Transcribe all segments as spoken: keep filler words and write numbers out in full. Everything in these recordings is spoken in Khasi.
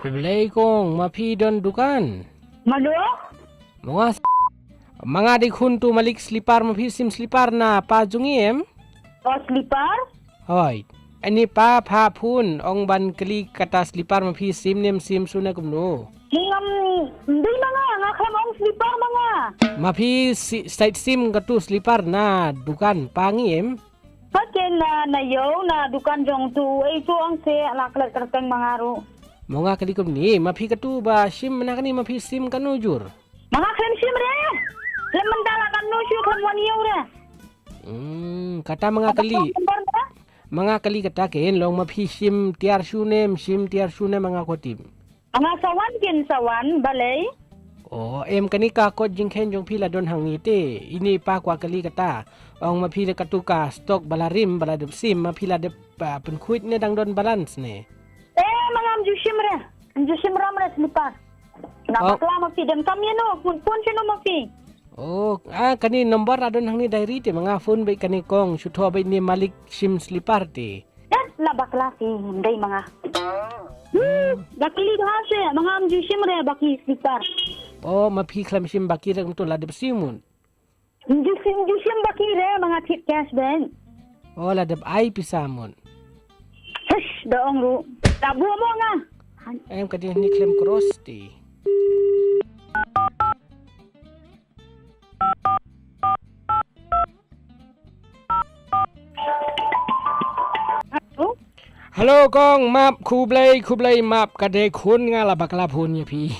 Khublei kong, ma phi don dukan? Mano? Ma nga s-, ma nga dei khun tu malik slipar, ma phi sim slipar na pa jong ngi em? Oh, slipar? Hoi. Ani pa pha phun, ong ban kylli kata slipar ma phi sim ne em sim shu ne kumno. Ngam dei ma nga, nga khlem ong slipar ma nga. Ma phi si-, sait sim katu slipar na dukan pa ngi em? Haken na, na ïew, na dukan jong tu, ei tu ang se, la klet kyrteng ma nga ruh. Mo nga kylli kumne, ma phi katu ba shim na kane ma phi sim kano jur? Ma nga khlem shim re. Khlem mynta la kano shu khlem wan ïew re. Hmm, kata ma nga kylli. Number re? Ma nga kylli kata ken long ma phi shim tiar shu ne em, shim tiar shu ne em ma nga kwah tip. Nga sa wan kin sa wan, balei? Oh, em kane ka kot jingkheiñ jong phi la don hangne te, ine pa kwah kylli kata. Ong ma phi la katu ka stock ba la rim, ba la dep sim, ma phi la dep, ah, pynkhuid ne dang don balance ne. Eh, ma ngam ju shim re, ngam ju shim ram re slipar. Nga Oh. bakla ma phi dem kam ïano, phone, phone shano ma phi. Oh, ah, kane number la don hangne diary te, ma nga phone beit kane kong, shu thoh beit ne malik shim slipar te. Tet la bakla phi, dei ma nga. Hmm, bakla bha se, ma ngam ju shim re bakla slipar. Oh, ma phi khlem shim bakla re kumtu la dep sim mut. Ju shim, ju shim bakla re, ma nga tip cash bank. Oh, la dep ai pisa mut. Hish, da ong ruh. Da buh mo nga. Em ka ding ni khlem cross te. Hello? Hello kong, map khublei, khublei map, ka dei khun nga la bakla phone ïa phi.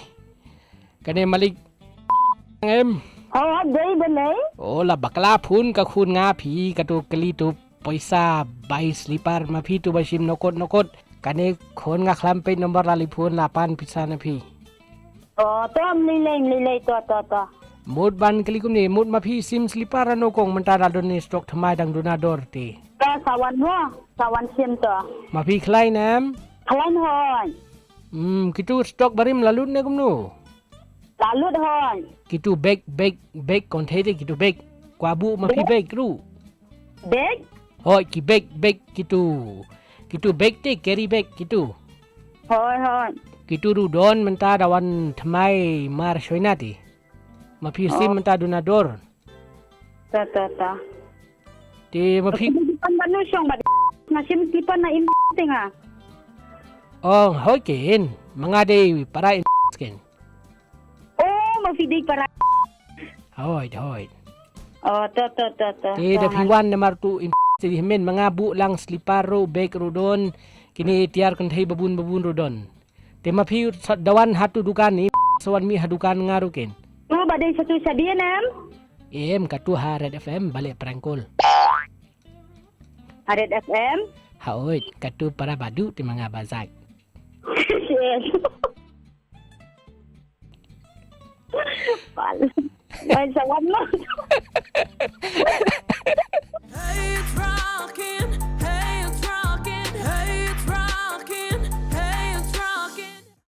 Ka dei malik em. Oh, dei balei? Oh, la bakla phone ka khun nga phi, katu kylli tu poisa bai slipar ma phi tu ba shim nokot nokot. Kane khun nga khlem peit number la li phone la pan pisa na phi. Oh, to, mlilei, mlilei, to, to, to. Mut ban kylli kumne, mut ma phi sim slipar ano kong mynta da don ne stock thymmai dang duna dor te. To, sa wan mo, sa wan sim to. Ma phi khlaiñ ne em? Khlaiñ hoi. Hmm, kitu stock barim la lut ne kumno? La lut hoi. Kitu bag, bag, bag kon thei te kitu bag. Kwah buh ma phi bag ruh. Bag? Hoi, ki bag, bag kitu. Kitu bag te, carry bag kitu. Hoi, hoi. Kitu ruh don mynta da wan thymmai mar shoina te. Ma phi sim mynta duna dor. Ta, ta, ta. Te ma phi. Kan ban nu shong ba. Nga sim slipar na im te nga. Oh, hoi ken. Ma nga dei para im ken. Oh, ma phi dei para. Hoi, hoi. Oh, to, to, to, to. Te da phi wan namar tu in se di men ma nga buh lang slipar ruh, bag ruh don. Kine tiar kynthei babun babun ruh don. Te ma phi sa da wan ha tu dukan ni sa wan mih ha dukan nga ruh ken. Tu ba dei satu sadia nam? Em katu ha Red F M bale prank call. Ha Red F M? Hoi, katu para badu te ma nga bazak. Pal. Mai sawan no.